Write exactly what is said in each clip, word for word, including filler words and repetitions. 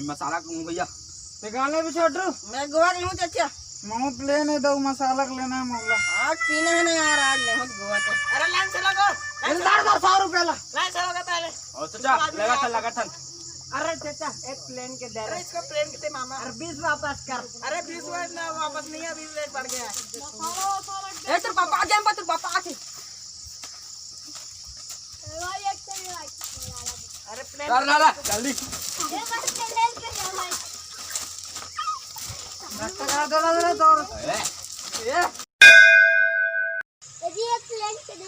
मसाला कहूँ भैया। ते कहाँ ले भी छोटू? मैं गोवा गया हूँ चाचा। महूँ प्लेन है, दो मसाला के लेना है मोला। आज पीना है ना यार, आज ले हूँ गोवा के। अरे लाइन से लगो, लाइन से लगो, सौ रुपया ला। लाइन से लगो पहले। और चाचा, लगा था, लगा था। अरे चाचा, एक प्लेन के दे अरे रहे। इसको प्लेन के दे मामा। अरे बीस वापस कर। अरे बीस वापस ना, वापस नहीं है, बीस रेट बढ़ गया है। ए, तेरे पापा आ गए, तेरे पापा आ गए। अरे प्लेन कर ला, ला, जल्दी। धक्का करा दो, दो, दो, दो। ए। ए।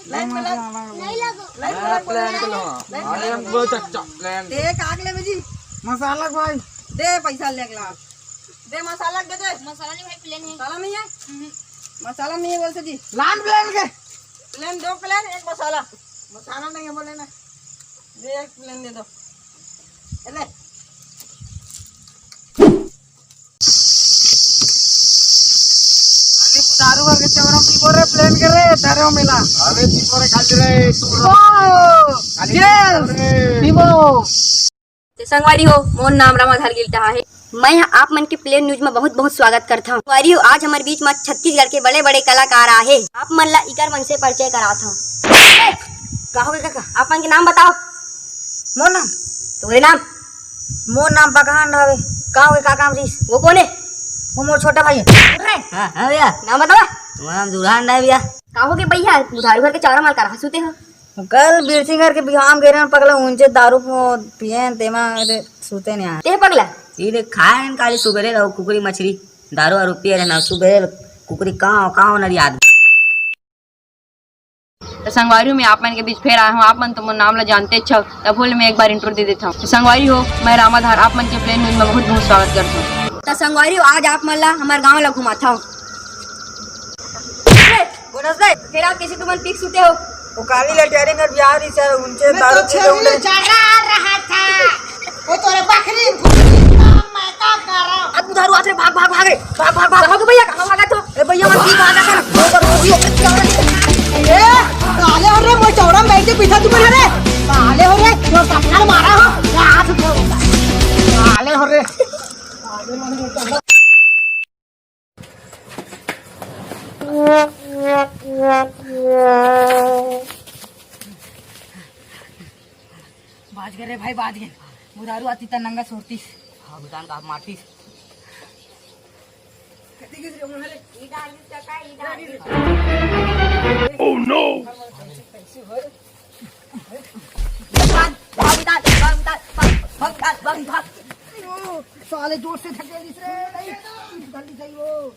लाइन में लग। नहीं लगो। लाइन में लग, प्लेन के लो। लाइन में अरे लग। हमको चच्चा प्लेन। दे कागले में जी। मसाला भाई। दे पैसा ले अगला। दे मसाला दे दे। मसाला नहीं भाई, प्लेन है। मसाला नहीं है? हम्म। मसाला नहीं है बोलते जी। लान प्लेन के। प्लेन दो प्लेन, एक मसाला। मसाला नहीं है बोले ना। दे एक प्लेन दे दो। ए ले। अरे बुधारू करके चौरा पीबो रे, प्लेन के रे, धरो मिला। अरे पीबो रे, खाली रे, तू ओ, खाली yes, रे। पीबो। तो संगवारी हो, मोर नाम रामाधार गिल्टा है। मैं ह आप मन के प्लेन न्यूज में बहुत बहुत स्वागत करता हूँ। संगवारी हो, आज हमारे बीच में छत्तीसगढ़ के बड़े बड़े कलाकार आहे। आप मन ला इकर मन से परिचय करात हूँ। का हो गए काका? आप मन के नाम बताओ। मोर नाम? तुम्हारे नाम? मोर नाम पकहान हवे। का होगे, का काम रहिस? वो कौन है? वो मोर छोटा भाई है। हाँ, हाँ भैया। नाम बतावा। मोर नाम दुल्हन है भैया। का होगे भैया, बुधारू घर के चौरा माल करा सुते हो? कल बीरसिंह घर के बिहाव में गे रहेन पगला, उंचे दारू पो-, पियेन, तेमा रे सुते नहीं आए। ते पगला? ई रे खाएन काली सुबेरे लो कुकरी मछरी, दारू वारू पिए रहना सुबेरे लो कुकरी काव काव नरियाद। तो संगवारी हो, मैं आप मन के बीच फेर आया हूँ। आप मन तो मोर नाम ला जानते छव, तभो ले मैं एक बार इंट्रो दे देता हूँ। तो संगवारी हो, मैं रामाधार आप मन के प्लेन न्यूज में बहुत बहुत स्वागत करता हूँ। तो संगवारी हो, आज आप मन ला हमारे गाँव ला घुमाता हूँ। बोनस भाई, फिर आप किसी तुमन पिक सुते हो? वो काली लटियारी में बिहाव रहिस, उनसे मैं दारू तो पी के छेरू उठे। चरा रहा था। वो तोरे बकरी में घुस गई, तो मैं का करा? अब उधारू आत रे, भाग, भाग, भाग रे, भाग, भाग, भाग। कहाँ के भैया, कहाँ भागा तो? ए भैया, मन की भागा था ना। ए, काले हो रे, मोर चौरा में बैठ के पीछा तू बना रे। काले हो रे, मोर पत्थर मारा हो। काले हो रे। बाज गए रे भाई, बाज गए। बुधारू आतिस त नंगा छोड़तिस। हाँ, भूटान का मारतिस। Oh no! भाग, भाग, भाग, भाग, भाग, भाग, भाग। साले जोर से धकेलिस रे, नहीं, जल्दी जाइए।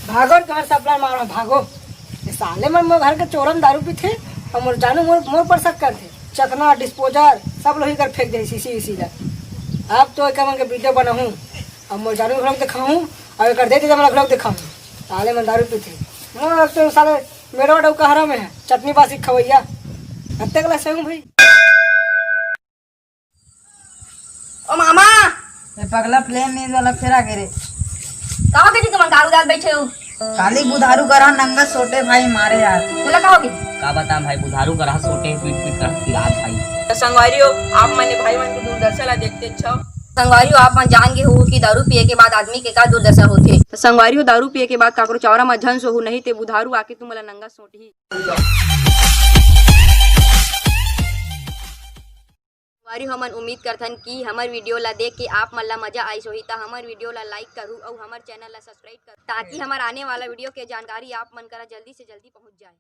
भागो न, तुम्हारे सपना मारो, भागो। ये साले मन मोर घर के चौरा में दारू पीथे, अउ मोर जानू मोर, मोर पर शक करथे। चखना, डिस्पोजल, सब लोग इकर फेंक दे, शीशी, शीशी ला। अब तो एकर मन के वीडियो बनाहूँ, अउ मोर जानू घलोक दिखाहूँ, अउ एकर दे दे, मोला घलोक दिखाहूँ। साले मन दारू पीथे। मोर अब तो साले मेरवा डौका हरा में है, चटनी बासी खवैया। अत्ते कला से हूँ भाई। ओ मामा। ए पगला, प्लेन न्यूज वाला फेर आगे रे। का होगे जी, तुमन दारू डाल बैठे हो? काली बुधारू करा नंगा छोटे भाई मारे यार। तोला का होगे? का बताऊं भाई, बुधारू करा छोटे पीट पीट कर पिरात भाई। तो संगवारी हो, आप मन भाई मन के दुर्दशा ला देखते छव। संगवारी हो, आप मन जान गे हो कि दारू पिए के बाद आदमी के का दुर्दशा होथे। तो संगवारी हो, दारू पिए के बाद काकरो चौरा म झन सोहू, नहीं ते बुधारू आके तुमला नंगा सोटही। संगवारी हो, हमन उम्मीद करथन कि हमर वीडियो ला देख के आप मन ला मजा आइस होही, त हमर वीडियो ला like करू अउ हमर चैनल ला subscribe करू, ताकि हमर आने वाला वीडियो के जानकारी आप मन करा जल्दी से जल्दी पहुंच जाए।